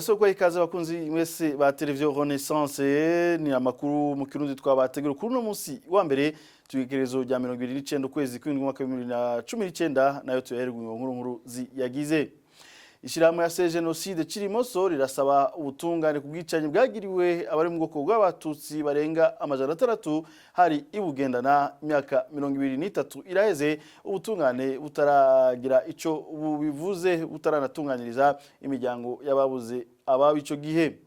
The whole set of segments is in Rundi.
Ndasoko ikaze abakunzi mwese ba Televiziyo Renaissance. Ni amakuru mu Kirundi twabategura kuri uno munsi wa mbere, tugekerezo rya 29 ukwezi kw'indwi umwaka wa 2019. Nayo tuyaherwa nkuru nkuru ziyagize. Ishirahamwe ya Jenoside Cirimoso rirasaba ubutungane ku bwicanyi bwagiriwe abari mu bwoko bw'Abatutsi barenga 600 hari ibugendana. Imyaka 23 iraheze ubutungane butaragira ico bubivuze, butaranatunganyiriza imiryango y'ababuze ababo ico gihe.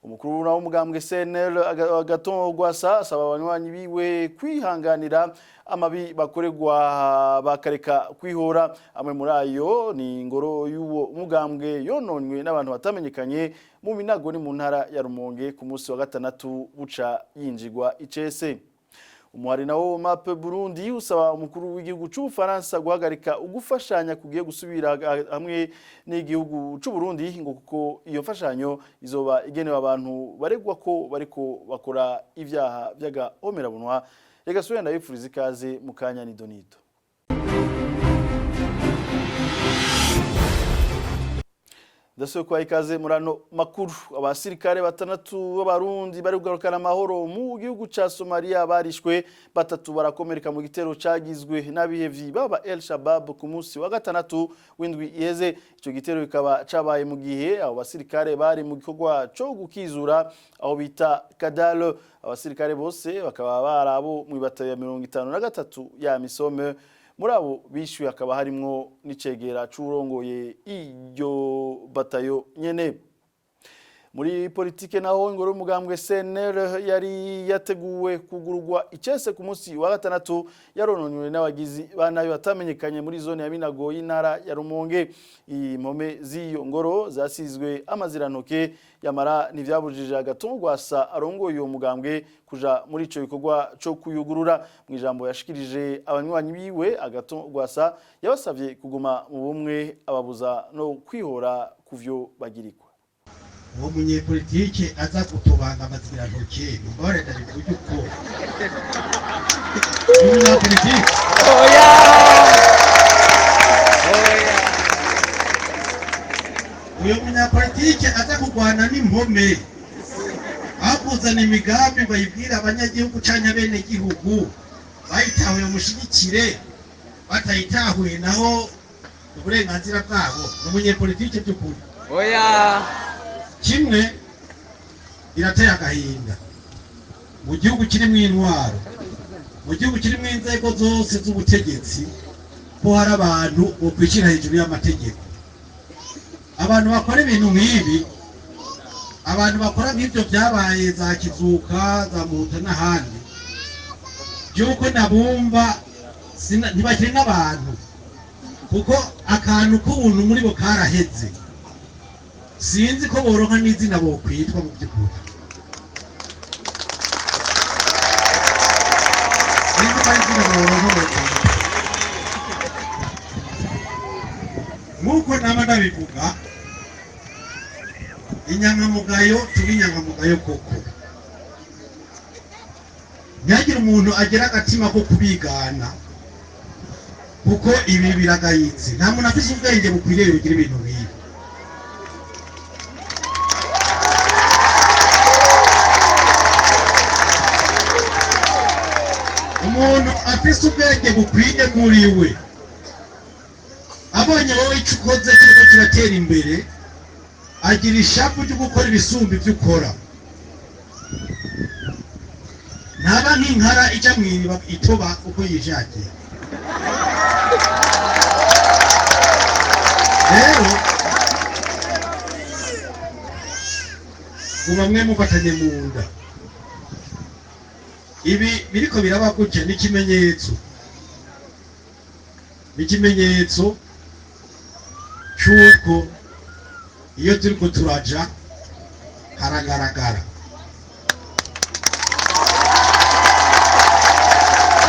Umukuru w'umugambwe CNL, Agathon Rwasa, asaba abanywanyi biwe kwihanganira amabi bakorerwa bakareka kwihora. Amwe muri ayo ni ingoro y'uwo mugambwe yononywe n'abantu batamenyekanye mu Minago, ni mu ntara ya Rumonge, ku munsi wa gatandatu buca yinjigwa icese. Umuhari nawo MAP Burundi usaba umukuru w'igihugu c'Ubufaransa guhagarika ugufashanya kugiye gusubira hamwe n'igihugu c'u Burundi, ngo kuko iyo mfashanyo izoba igenewe abantu baregwa ko bariko bakora ivyaha vy'agahomerabunwa. Reka subira ndabipfuriza ikaze mu kanya ni donito. Ndasubiye kubaha ikaze muri ano makuru. Abasirikare batandatu b'Abarundi bari kugarukana amahoro mu gihugu ca Somalia barishwe, batatu barakomereka mu gitero cagizwe n'abihevyi baba El Shabab ku munsi wa gatandatu w'indwi iheze. Ico gitero kikaba cabaye mu gihe abo basirikare bari mu gikorwa co gukizura aho bita Kadalo. Abasirikare bose bakaba bari abo mw'ibatayo ya 53 ya AMISOM. Muri abo bishyuye hakaba harimwo n'icegera c'uwurongoye iryo batayo nyene. Muri politike naho, ingoro y'umugambwe CNL yari yateguwe kugururwa icese ku munsi wa gatandatu yarononywe n'abagizi ba nabi batamenyekanye muri zone ya Minago y'intara ya Rumonge. Impome z'iyo ngoro zasizwe amazirantoke, yamara ntivyabujije Agathon Rwasa arongoye uwo mugambwe kuja muri ico gikorwa co kuyugurura. Mu ijambo yashikirije abanywanyi biwe, Agathon Rwasa yabasavye kuguma mu bumwe, ababuza no kwihora kuvyo bagirikwa. Uwo munyepolitike aza gutobanga amazirantoke, mumbabarire ndabivuge uko, umunyapolitike Oya! Oya! Uyo munyapolitike aza kurwana n'impome aho kuzana imigambi ngo ayibwire abanyagihugu canke abenegihugu, bayitahuye mushigikire, batayitahuye naho uburenganzira bwabo, ni umunyepolitike by'ukuri? Oya! Kimwe birateye agahinda mu gihugu kirimo intwaro, mu gihugu kirimo inzego zose z'ubutegetsi, ko hari abantu bokwishyira hejuru y'amategeko, abantu bakora ibintu nk'ibi, abantu bakora nk'ibyo byabaye za Kizuka, za Muhuta n'ahandi, by'uko nabumva ntibakiri n'abantu, kuko akantu k'ubuntu muri bo karaheze. Sinzi ko boronka n'izina bokwitwa mu by'ukuri, sinzi ko ari izina boronka bokwitwa. Nk'uko nama ndabivuga, inyankamugayo tuba inyankamugayo koko, ntihagire umuntu agira agatima ko kubigana, kuko ibi biragayitse. Nta muntu afise ubwenge bukwiriye bugira ibintu nk'ibi. Umuntu afise ubwenge bukwiye muri we, abonye wowe icyo ukoze kiriko kiratera imbere, agira ishavu ryo gukora ibisumba ibyo ukora. Ntaba nk'inkara ijya mu iriba itoba uko yishakiye. Rero ngo bamwe mufatanye mu nda, ibi biriko biraba gutya ni ikimenyetso cy'uko iyo turiko turaja haragaragara.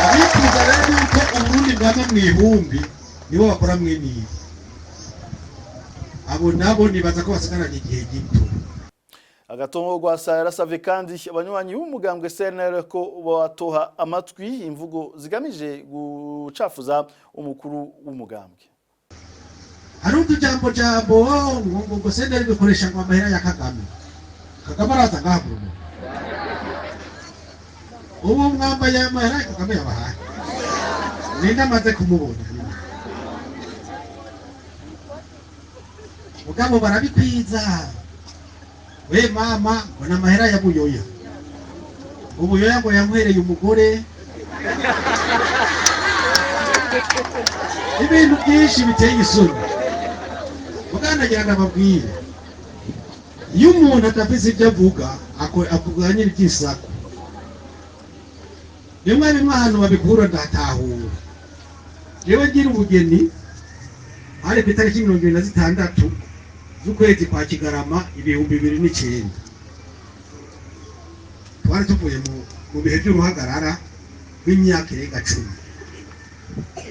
Abifuza rero yuko Uburundi bwama mu ihumbi nibo bakora mwene ibi. Abo nabo nibaza ko basigaranye igihe gito. Agathon Rwasa yarasavye kandi abanywanyi b'umugambwe CNL ko batoha amatwi imvugo zigamije gucafuza umukuru w'umugambwe. Hari utujambo jambo ngo CNL bikoresha ngo amahera ya Kagame. Kagame araza ngaha mu Burundi. Ubu mwambaye amahera ya Kagame yabahaye. Ninde amaze kumubona? Mugabo barabikwiza. We mama ngo ni amahera ya Buyoya. Ubuyoya ngo yanywereye umugore. Ibintu byinshi biteye isoni. Muganagira ndababwire, iyo umuntu adafise ibyo avuga, avuga nyine iby'isaku. Rimwe rimwe ahantu babikura ndatahura. Jewe ngira ubugeni hari ku itariki 26 z'ukwezi kwa Kigarama 2009. Twari tuvuye mu bihe by'uruhagarara rw'imyaka irenga 10.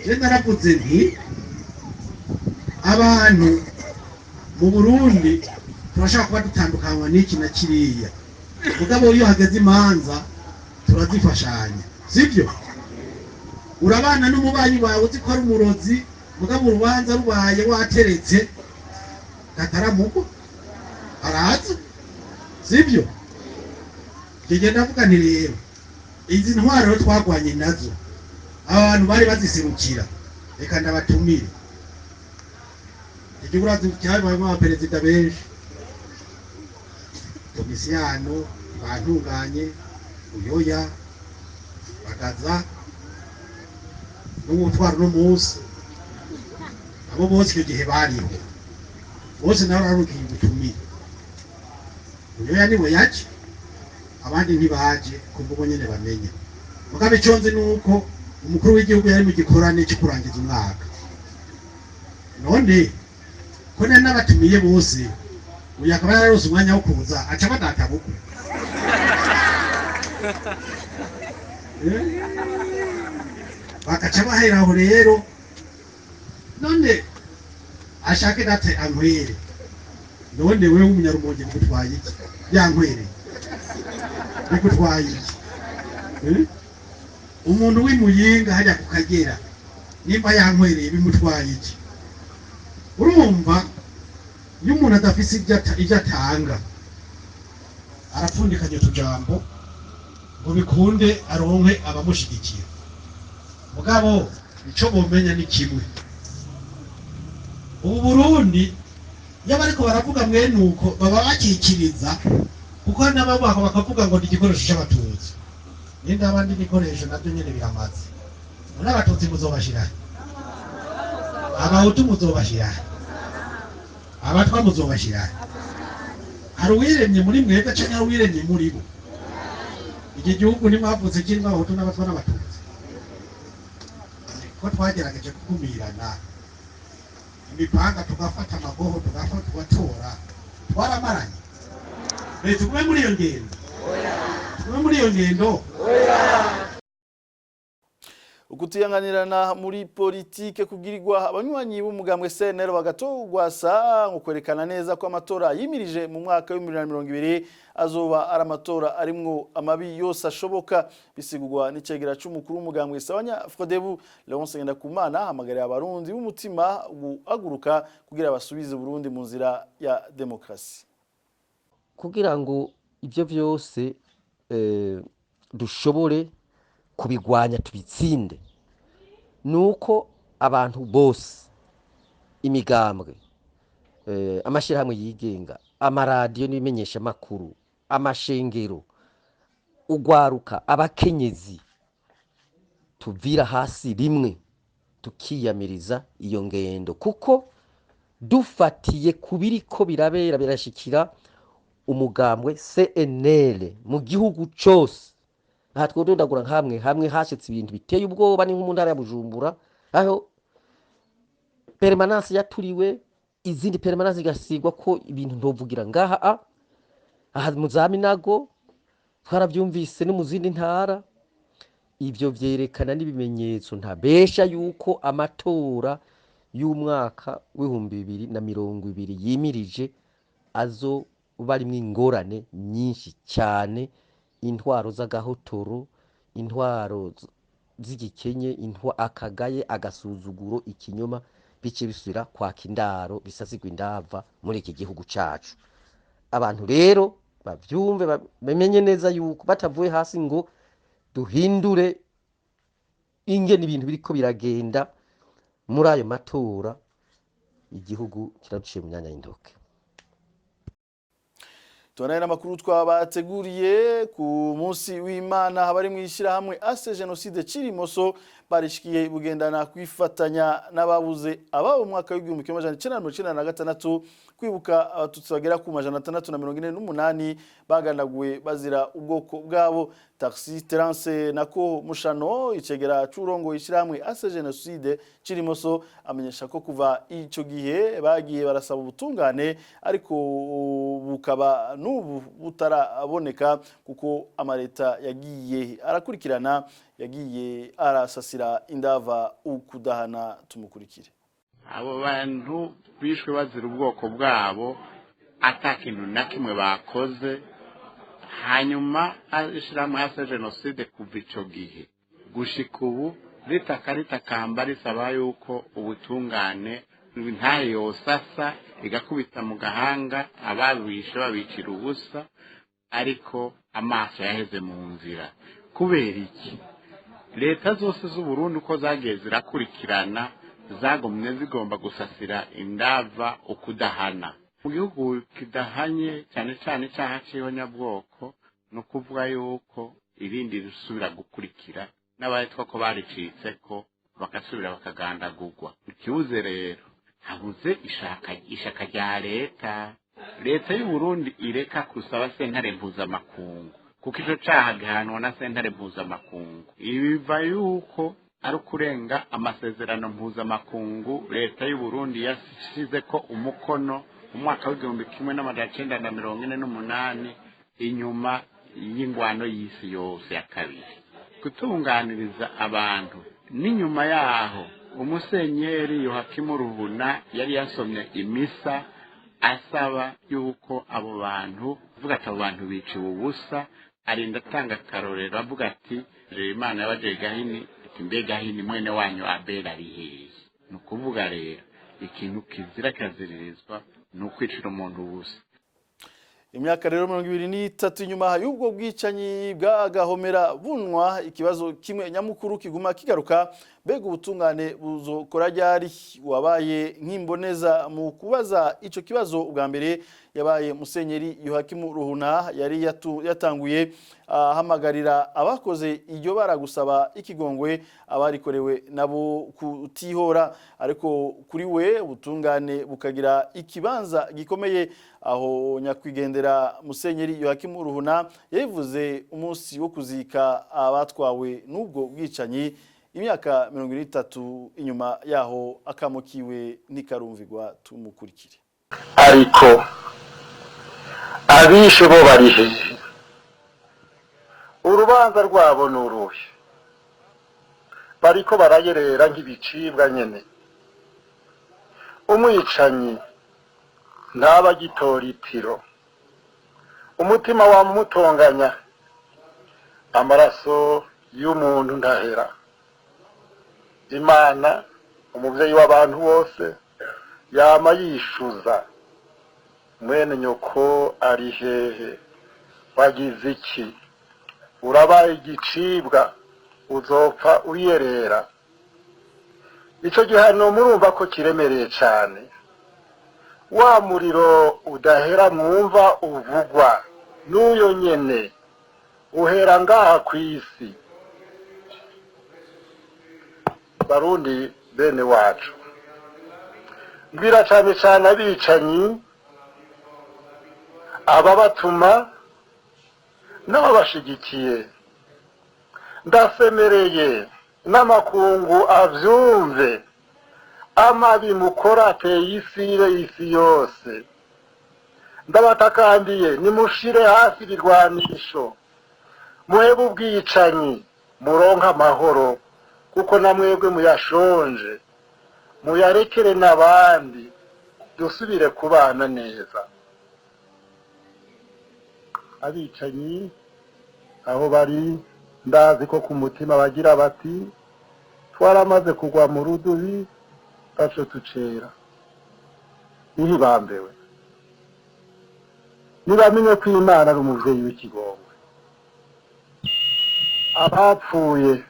Je naravuze nti abantu mu Burundi turashaka kuba dutandukanywa n'iki na kiriya, mugabo iyo hageze imanza turazifashanya, sibyo? Urabana n'umubanyi wawe uzi ko ari umurozi, mugabo urubanza rubaye wateretse kataramuko araza, sibyo? Njye ndavuga nti rero izi ntwaro twagwanye nazo abantu bari baziserukira, reka ndabatumire. Igihugu cyabayemo abaperezida benshi, Domisiyano, Bantunganye, Buyoya, Bagaza n'umutwaro n'umunsi, abo bose icyo gihe bariho bose nawe ararukiye ubutumire. Buyoya niwe yaje, abandi ntibaje kumvugo nyene bamenye. Mugabo ico nzi nuko umukuru w'igihugu yari mu gikorane cyo kurangiza umwaka. None ko nari nabatumiye bose, uyu akaba yararose umwanya wo kuza aca badata bukwe. Bakaca bahera aho rero. None ashake date ankwere. None wewe w'umunyarumonge bigutwaye iki? Yankwere bigutwaye iki? Umuntu w'imuyinga hajya ku Kagera nimba yankwereye bimutwaye iki? Urumva iyo umuntu adafise ibyo atanga arapfundikanya utujambo ngo bikunde aronke abamushigikira. Mugabo ico bomenya ni kimwe, ubu Burundi iyo bariko baravuga mwene uko baba bakikiriza, kuko n'ababako bakavuga ngo ni igikoresho c'abatutsi. Ninde abandi igikoresho navyo nyene biramaze. None abatutsi muzobashira, abahutu muzobashira, abatwa muzobashira. Hari uwiremye muri mwebwe canke hari uwiremye muri bo? Iki gihugu ntimwavutse kirimwo abahutu n'abatwa n'abatutsi? Ko twagerageje gukumirana imipanga, tugafata amagoho, tugafata tugatora, twaramaranye. Tugume muri iyo ngendo, tugume muri iyo ngendo. Ukutiyanganirana muri politike kugirirwa abanywanyi b'umugambwe CNL bagatogwasa ngo kwerekana neza ko amatora yimirije mu mwaka wa 2020 azoba ari amatora arimwo amabi yose ashoboka, bisigurwa n'icegera c'umukuru w'umugambwe Sabanya Frodebu Leonce Ngendakumana. Hamagarira abarundi b'umutima guhaguruka kugira basubize Burundi mu nzira ya demokrasi. Kugira ngo ivyo vyose dushobore kubigwanya tubitsinde, nuko abantu bose, imigambwe, amashirahamwe yigenga, amaradiyo n'ibimenyesha makuru, amashengero, ugwaruka, abakenyezi, tuvira hasi rimwe tukiyamiriza iyo ngendo, kuko dufatiye kubiriko birabera birashikira umugambwe CNL mu gihugu cose. Aha twodondagura hamwe hamwe hashitse ibintu biteye ubwoba, ni nko mu ntara ya Bujumbura aho permanence yaturiwe, izindi permanence zigasigwa ko ibintu ntovugira ngaha aha mu za Minago twaravyumvise no mu zindi ntara. Ivyo vyerekana n'ibimenyetso ntabesha yuko amatora y'umwaka w'ibihumbi bibiri na mirongo ibiri yimirije azoba arimwo ingorane nyinshi cyane, intwaro z'agahotoro, intwaro z'igikenye, akagaye, agasuzuguro, ikinyoma. Bice bisubira kwaka indaro, bisazigwa indava muri iki gihugu cacu. Abantu rero bavyumve, bamenye neza yuko batavuye hasi ngo duhindure ingene ibintu biriko biragenda muri ayo matora, igihugu kiraduciye mu myanya y'intoke. Tubanaye n'amakuru twabateguriye. Ku munsi w'Imana, abari mu ishyirahamwe AC Jenoside Cirimoso barishikiye bugendana kwifatanya n'ababuze ababo mu mwaka w'1996, kwibuka Abatutsi bagera ku 648 baganaguwe bazira ubwoko bwabo. Taxi Terence nako Mushano, icegera c'urongo ishyirahamwe AC Jenoside Cirimoso, amenyesha ko kuva ico gihe bagiye barasaba ubutungane, ariko bukaba n'ubu butaraboneka, kuko amareta yagiye arakurikirana yagiye arasasira indava ukudahana. Tumukurikire. Abo bantu bishwe bazira ubwoko bwabo, ata kintu na kimwe bakoze. Hanyuma ishyirahamwe AC Jenoside kuva ico gihe gushika ubu ritaka, ritakamba, risaba yuko ubutungane ntayo yosasa igakubita mu gahanga ababishe babicira ubusa, ariko amaso yaheze mu nzira. Kubera iki? Leta zose z'Uburundi uko zagiye zirakurikirana zagumye zigomba gusasira indava ukudahana. Mu gihugu kidahanye, cyane cyane icyaha c'ihonyabwoko, ni ukuvuga yuko irindi risubira gukurikira n'abaritwa ko baricitse ko bagasubira bakagandagurwa. Ikibuze rero, habuze ishaka, ishaka rya leta. Leta y'u Burundi ireka kusaba sentare mpuzamakungu, kuko ico caha gihanwa na sentare mpuzamakungu. Ibiva yuko ari ukurenga amasezerano mpuzamakungu leta y'u Burundi yashizeko umukono mu mwaka w'1948, inyuma y'ingwano y'isi yose ya kabiri, gutunganiriza abantu. N'inyuma yaho umusenyeri Yohakimu Ruhuna yari yasomye imisa asaba yuko abo bantu, avuga ati abo bantu biciwe ubusa, arinda atanga akarorero, avuga ati Imana yabaje Gahini, ati mbe Gahini, mwene wanyu Abeli ari hehe? Ni ukuvuga rero ikintu kizira kaziririzwa ni ukwicira umuntu ubusa. Imyaka rero 23 inyuma y'ubwo bwicanyi bw'agahomera bunwa, ikibazo kimwe nyamukuru kiguma kigaruka: mbega ubutungane buzokora ryari? Wabaye nk'imboneza mu kubaza ico kibazo ubwa mbere yabaye Musenyeri Yohakimu Ruhuna, yari yatanguye ahamagarira abakoze iryo bara gusaba ikigongwe, abarikorewe nabo kutihora, ariko kuri we ubutungane bukagira ikibanza gikomeye. Aho nyakwigendera Musenyeri Yohakimu Ruhuna yabivuze umunsi wo kuzika abatwawe n'ubwo bwicanyi. Imyaka 33 inyuma yaho, akamukiwe ntikarumvigwa. Tumukurikire. Ariko abishe bo bari hehe? Urubanza rwabo ni uruhe? Bariko barayerera nk'ibicibwa nyene. Umwicanyi ntaba agitora itiro, umutima wamutonganya. Amaraso y'umuntu ntahera. Imana, umuvyeyi w'abantu bose, yama yishuza: mwene nyoko ari hehe? Wagize iki? Urabaye igicibwa, uzopfa uyerera. Ico gihano murumva ko kiremereye cane. Wa muriro udahera mwumva uvugwa n'uyo nyene uhera ngaha kw'isi. Barundi bene wacu, mbwira cane cane abicanyi, ababatuma n'ababashigikiye, ndasemereye n'amakungu avyumve: amabi mukora ateye isire isi yose. Ndabatakambiye, nimushire hasi ibirwanisho, muhebe ubwicanyi, muronke amahoro, kuko na mwebwe muyashonje. Muyarekere n'abandi, dusubire kubana neza. Abicanyi aho bari, ndazi ko ku mutima bagira bati twaramaze kugwa mu rudubi. Taco tucera ntibambewe, nibamenye ko Imana ari umuvyeyi w'ikigongwe. Abapfuye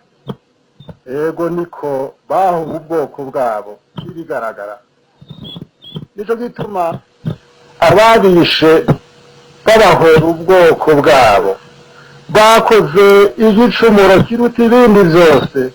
ego niko bahunga ubwoko bwabo ibigaragara, nico gituma ababishe babahora ubwoko bwabo bakoze igicumuro kiruta ibindi vyose.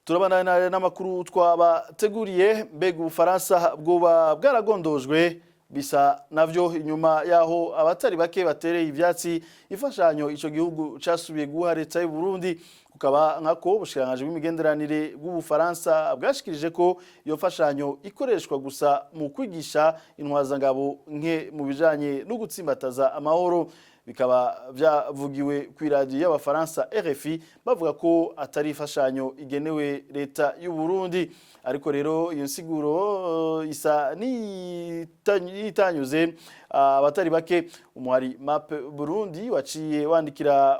Turabana n'amakuru twabateguriye. Mbega Ubufaransa bwoba bwaragondojwe? Bisa navyo, inyuma yaho abatari bake batereye ivyatsi imfashanyo ico gihugu casubiye guha leta y'u Burundi, kukaba nkako ubushikiranganji bw'imigenderanire bw'Ubufaransa bwashikirije ko iyo mfashanyo ikoreshwa gusa mu kwigisha intwazangabo nke mu bijanye no gutsimbataza amahoro. Bikaba vyavugiwe kw'iradiyo y'Abafaransa RFI, bavuga ko atari imfashanyo igenewe leta y'u Burundi. Ariko rero iyo nsiguro isa n'itanyuze abatari bake. Umuhari MAP Burundi waciye wandikira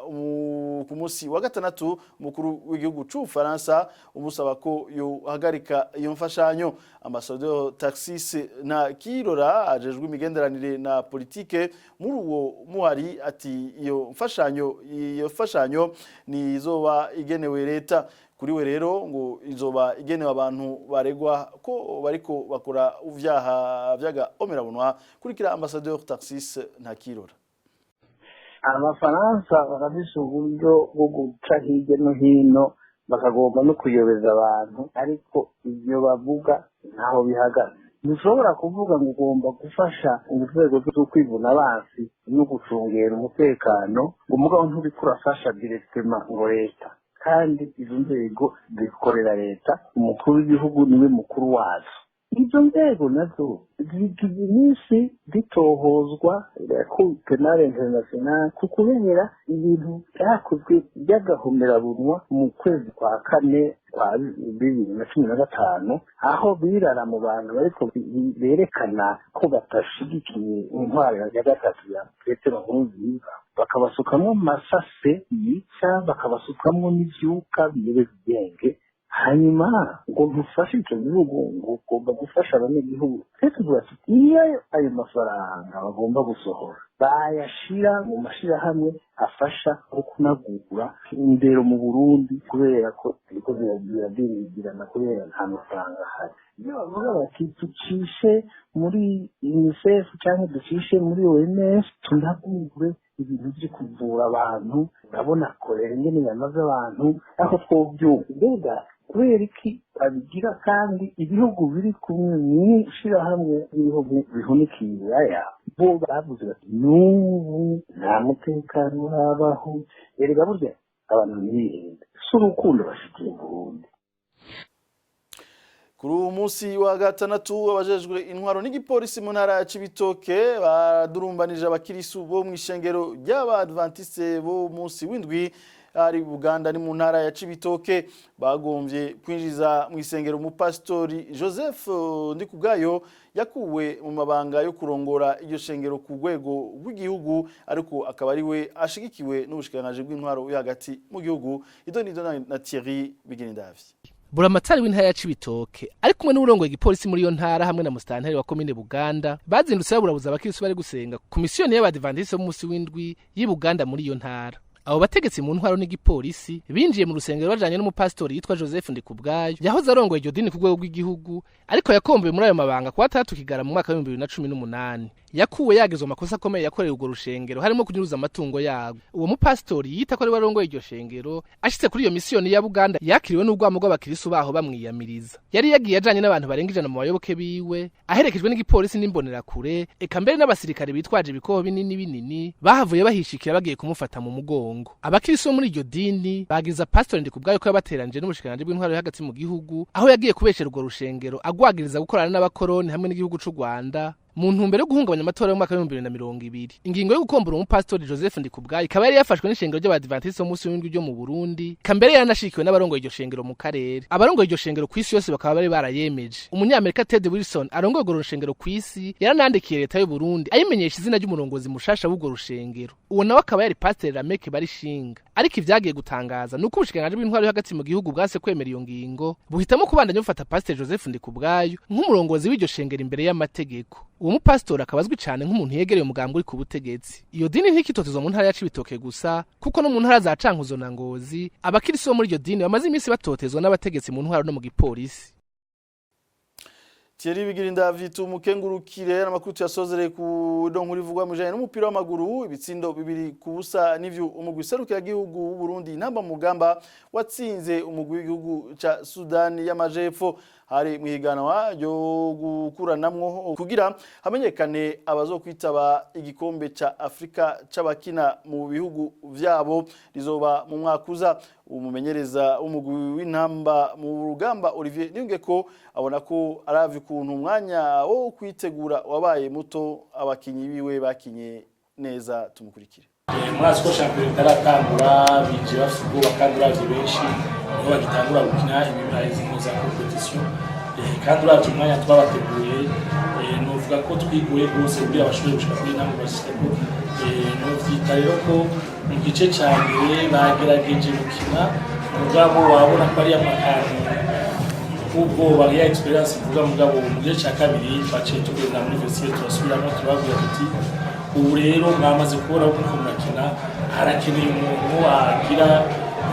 ku munsi wa gatandatu umukuru w'igihugu c'Ubufaransa, umusaba ko yohagarika iyo mfashanyo. Ambassadeur Taxis na Kirora ajejwe imigenderanire na politike muri uwo muhari ati iyo mfashanyo ni izoba igenewe leta. Kuri we rero ngo izoba igenewe abantu baregwa ko bariko bakora ivyaha vy'agahomerabunwa. Kurikira Ambassadeur Taxis Ntakirora. Abafaransa barafise uburyo bwo guca hirya no hino, bakagomba no kuyobeza abantu, ariko ibyo bavuga ntaho bihagaze. Ntushobora kuvuga ngo ugomba gufasha inzego zo kwivuna abansi no gucungera umutekano, ngo mugabo nturiko urafasha directement ngo leta, kandi izo nzego zikorera leta, umukuru w'igihugu niwe mukuru wazo. Izo nzego nazo zigize iminsi zitohozwa Cour pénale internationale ku kubera ibintu byakozwe by'agahomerabunwa mu kwezi kwa kane kwa 2015, aho birara mu bantu bariko berekana ko batashigikiye intwaro ya gatatu ya Petero Nkurunziza, bakabasukamwo amasase yica, bakabasukamwo n'ivyuka biyobeza ubwenge. Hanyuma ngo ntufashe icyo gihugu, ngo ugomba gufasha abanyagihugu. Twe tuvuga tuti iyo ayo mafaranga bagomba gusohora bayashira mu mashirahamwe afasha nko kunagura indero mu Burundi, kubera ko biriko biradirigirana kubera nta mafaranga ahari. Iyo bavuga bati ducishe muri UNICEF cyangwa ducishe muri OMS tunagure ibintu byo kuvura abantu, urabona korera ingene yamaze abantu, aho twobyumva. Mbega kubera iki babigira, kandi ibihugu biri kumwe mw'ishirahamwe ry'ibihugu bihunikiye Iburaya bo bavuze bati n'ubu nta mutekano urabaho? Erega burya abantu ntibihende, si urukundo bafitiye Burundi. Kuri uwo munsi wa gatandatu, abajejwe intwaro n'igipolisi mu ntara ya Cibitoke badurumbanije abakirisu bo mu ishengero ry'Abadventiste bo munsi w'indwi ari Buganda, ni mu ntara ya Cibitoke. Bagomvye kwinjiza mu isengero umupasitori Joseph Ndikubwayo, yakuwe mu mabanga yo kurongora iryo shengero ku rwego rw'igihugu, ariko akaba ari we ashigikiwe n'ubushikiranganji bw'intwaro yo hagati mu gihugu. Idonido na Thierry Bigenindavyi. Buramatari w'intara ya Cibitoke ari kumwe n'uwurongoye igipolisi muri iyo ntara hamwe na musitanteri wa komine Buganda bazindutse baburabuza abakirisu bari gusenga ku misiyoni y'Abadivantiste b'umunsi w'indwi y'i Buganda muri iyo ntara. Abo bategetsi mu ntwaro n'igipolisi binjiye mu rusengero bajanye n'umupasitori yitwa Joseph Ndikubwayo, yahoze arongoye iryo dini ku rwego rw'igihugu, ariko yakombewe muri ayo mabanga kuwa 6 Kigarama mu mwaka wa 2018. Yakuwe yagizwe amakosa akomeye yakorewe urwo rushengero, harimo kunyuruza amatungo yarwo. Uwo mupasitori yita ko ari we arongoye iryo shengero, ashitse kuri iyo misiyoni ya Buganda yakiriwe n'urwamo rw'abakirisu baho bamwiyamiriza. Yari yagiye ajanye n'abantu barenga 100 mu bayoboke biwe, aherekejwe n'igipolisi n'imbonerakure, eka mbere n'abasirikare bitwaje ibikoho binini binini bahavuye bahishikira bagiye kumufata mu mugongo. Abakirisu bo muri iryo dini bagiza Pasitori Ndikubwayo ko yabateranije n'ubushikiranganji bw'intwaro yo hagati mu gihugu, aho yagiye kubeshera urwo rushengero agwagiriza gukorana n'abakoroni hamwe n'igihugu c'u Rwanda mu ntumbero yo guhungabanya amatora y'umwaka wa 2020. Ingingo yo gukombora umupasitori Joseph Ndikubwayo ikaba yari yafashwe n'ishengero ry'Abadivantiste b'umunsi w'indwi ryo mu Burundi, kambere yaranashikiwe n'abarongoye iryo shengero mu karere. Abarongoye iryo shengero ku isi yose bakaba bari barayemeje. Umunyamerika Ted Wilson arongoye urwo rushengero ku isi yaranandikiye leta y'u Burundi ayimenyesha izina ry'umurongozi mushasha w'urwo rushengero. Uwo nawe akaba yari Pasiteri Rameke Barishinga. Ariko ivyagiye gutangaza nuko ubushikiranganji bw'intwaro yo hagati mu gihugu bwase kwemera iyo ngingo, buhitamo kubandanya bufata Pasiteri Joseph Ndikubwayo nk'umurongozi w'iryo shengero imbere y'amategeko. Uwo mupasitori akaba azwi cane nk'umuntu yegereye umugambi uri ku butegetsi. Iyo dini ntikitotezwa mu ntara ya Cibitoke gusa, kuko no mu ntara za Cankuzo na Ngozi abakirisi bo muri iryo dini bamaze iminsi batotezwa n'abategetsi mu ntwaro no mu gipolisi. Thierry Bigirinda vitu umukengurukire. Amakuru tuyasozereye ku nkuru ivugwa mu bijanye n'umupira w'amaguru. Ibitsindo 2-0 nivyo umugwi serukiragihugu w'u Burundi Intamba mu Rugamba watsinze umugwi w'igihugu ca Sudani y'Amajepfo. Hari mu higanwa ryo gukuranamwo kugira hamenyekane abazokwitaba igikombe ca Afrika c'abakina mu bihugu vyabo, rizoba mu mwaka uza. Umumenyereza w'umugwi w'Intamba mu Rugamba, Olivier Niyungeko, abona ko aravye ukuntu umwanya wo kwitegura wabaye muto, abakinyi biwe bakinye neza. Tumukurikire. Murazi ko shampiyona itaratangura, binjiye bafite ubwoba, kandi uravye benshi niho bagitangura gukina izi nkino za compétition. Kandi uravye umwanya twabateguye, novuga ko twiguye rwose kugira bashobore gushika kuri intambwe bashikako. Novyita rero ko mu gice ca mbere bagerageje gukina, mugabo wabona ko ari amakantu k'ubwoba ya expérience ivuga. Mugabo mu gice ca kabiri twaciye tugenda muri vestiaire, turasubiramo, turababwira tuti: "Ubu rero mwamaze kubona ko muriko murakina, harakeneye umuntu agira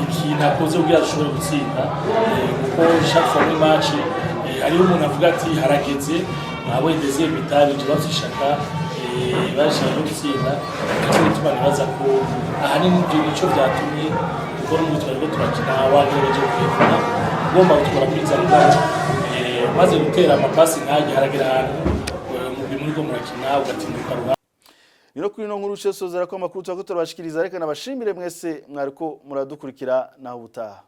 ikintu akoze kugira dushobore gutsinda." Kuko chaque fois muri match hariho umuntu avuga ati: "Harageze." Mwabonye deuxième mi-temps binjiye bafite ishaka, bashaka no gutsinda. Nico gituma nibaza ko ahanini ivyo nico vyatumye, kuko n'ubu twariko turakina wagerageje kuyivuna ugomba gutwara kuri za mugabo maze gutera amapasi nk'ayo, haragera ahantu umugwi muriko murakina ugatinduka ruhande. Nino kuri ino nkuru sozera ko amakuru turako turabashikiriza. Reka nabashimire mwese mwariko muradukurikira. Naho ubutaha.